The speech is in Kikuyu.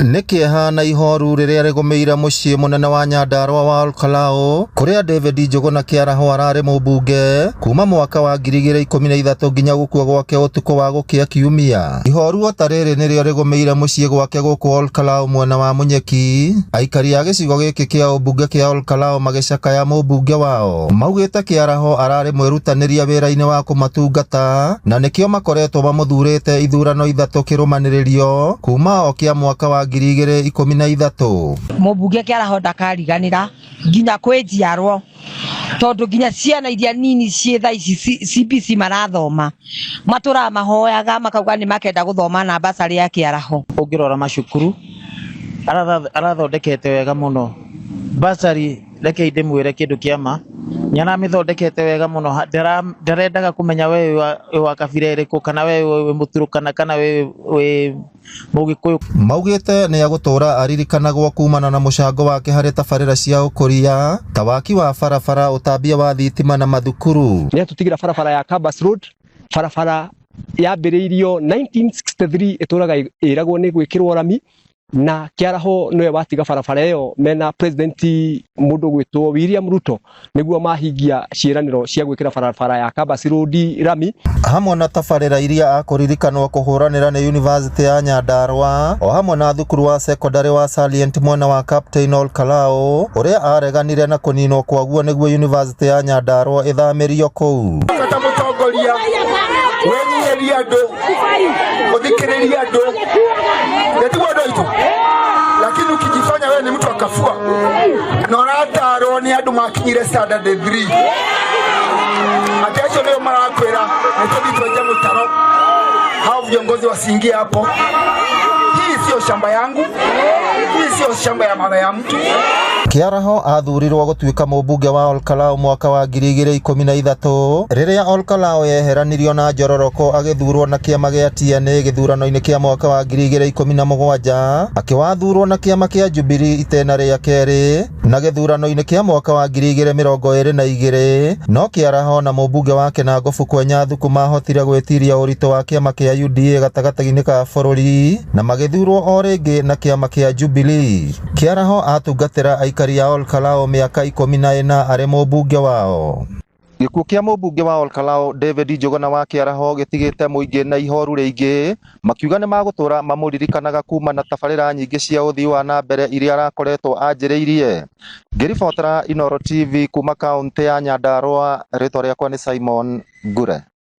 Nĩ kĩeha na ihoru rĩrĩa rĩgũmĩire mũciĩ mũnene wa Nyandarua wa Olkalau kũrĩa David Njũgũna Kĩaraho ararĩ mũmbunge kuma mwaka wa 2013 nginya gũkua gwake ũtukũ wa gũkĩa kiumia. Ihoru o ta rĩrĩ nĩrĩo rĩgũmĩire mũciĩ gwake gũkũ Olkalau mwena wa Munyeki. Aikari a gĩcigo gĩkĩ kĩa ũmbunge kĩa Olkalau magĩcakaya mũmbunge wao. Maugĩte Kĩaraho ararĩ mwĩrutanĩria wĩra-inĩ wa kũmatungata na nĩkĩo makoretwo mamũthurĩte ithurano ithatũ kĩrũmanĩrĩrio kuma o kĩa mwaka wa 2013. Mũmbunge Kĩaraho ndakariganĩra nginya kwĩ njiarwo tondu nginya ciana iria nini ciĩ thaa ici CBC marathoma matũraga mahoyaga makauga nĩ makenda gũthoma na basarĩ ya Kĩaraho. Ũngĩrora macukuru arathondekete wega mũno basarĩ, reke ndĩmwĩre kĩndũ kĩa ma, nĩ aramĩthondekete wega mũno, ndarendaga kũmenya we wĩ wa kabira ĩrĩkũ kana we wĩ Mũturũkana kana we wĩ Mũgĩkũyũ. Maugĩte nĩ egũtũra aririkanagwo kumana na mũcango wake harĩ tabarĩra cia ũkũria ta waki wa barabara, ũtambia wa thitima na mathukuru. Nĩ atũtigĩra barabara ya Kabas Road, barabara yambĩrĩirio 1963 ĩtũraga ĩragwo nĩ gwĩkĩrwo rami, na Kĩaraho nĩwe watiga barabara ĩyo mena president mũndũ gwĩtwo William Ruto nĩguo mahingia ciĩranĩro cia gwĩkĩra barabara ya Kabas Road rami. Hamwe na tabarĩra iria akũririkanwo kũhũranĩra nĩ University ya Nyandarua o hamwe na thukuru wa secondary wa Salient mwena wa Captain Olkalau ũrĩa areganire na kũninwo kwaguo nĩguo University ya Nyandarua ĩthamĩrio kũu. Bata mũtongoria wenyihĩria andũ ũthikĩrĩria andũ nĩtiguo andũ aitũ, lakini ukijifanya wewe ni mtu akafua na ũratarwo nĩ andũ makinyire standard 3 atĩ acio nĩo marakwĩra nĩtũthiĩ twenje mũtaro, hao viongozi wasiingie hapo. Hii sio shamba yangu, hii sio shamba ya mama ya mtu. Kĩaraho athurirwo gũtuĩka mũmbunge wa Olkalau mwaka wa 2013 rĩrĩa Olkalau yeheranirio na Njororoko agĩthurwo na kĩama gĩa TNA gĩthurano-inĩ kĩa mwaka wa 2017, akĩwathurwo na kĩama kĩa Jubilee itena rĩa kerĩ na gĩthurano-inĩ kĩa mwaka wa 2022, no Kĩaraho na mũmbunge wa Kinangofu Kwenya Thuku mahotire gwĩtiria ũritũ wa kĩama kĩa UDA gatagatĩ-inĩ ka bũrũri na magĩthurwo o rĩngĩ na kĩama kĩa Jubilee. Kĩaraho atungatĩra aikari a Olkalau mĩaka 14 arĩ mũmbunge wao. Gĩkuũ kĩa mũmbunge wa Olkalau David Njũgũna wa Kĩaraho gĩtigĩte mũingĩ na ihoru rĩingĩ, makiuga nĩ magũtũra mamũririkanaga kuma na tabarĩra nyingĩ cia ũthii wa na mbere iria arakoretwo anjĩrĩirie. Ngĩribotera Inooro TV kuma kaũntĩ ya Nyandarua, rĩtwa rĩakwa nĩ Simon Ngure.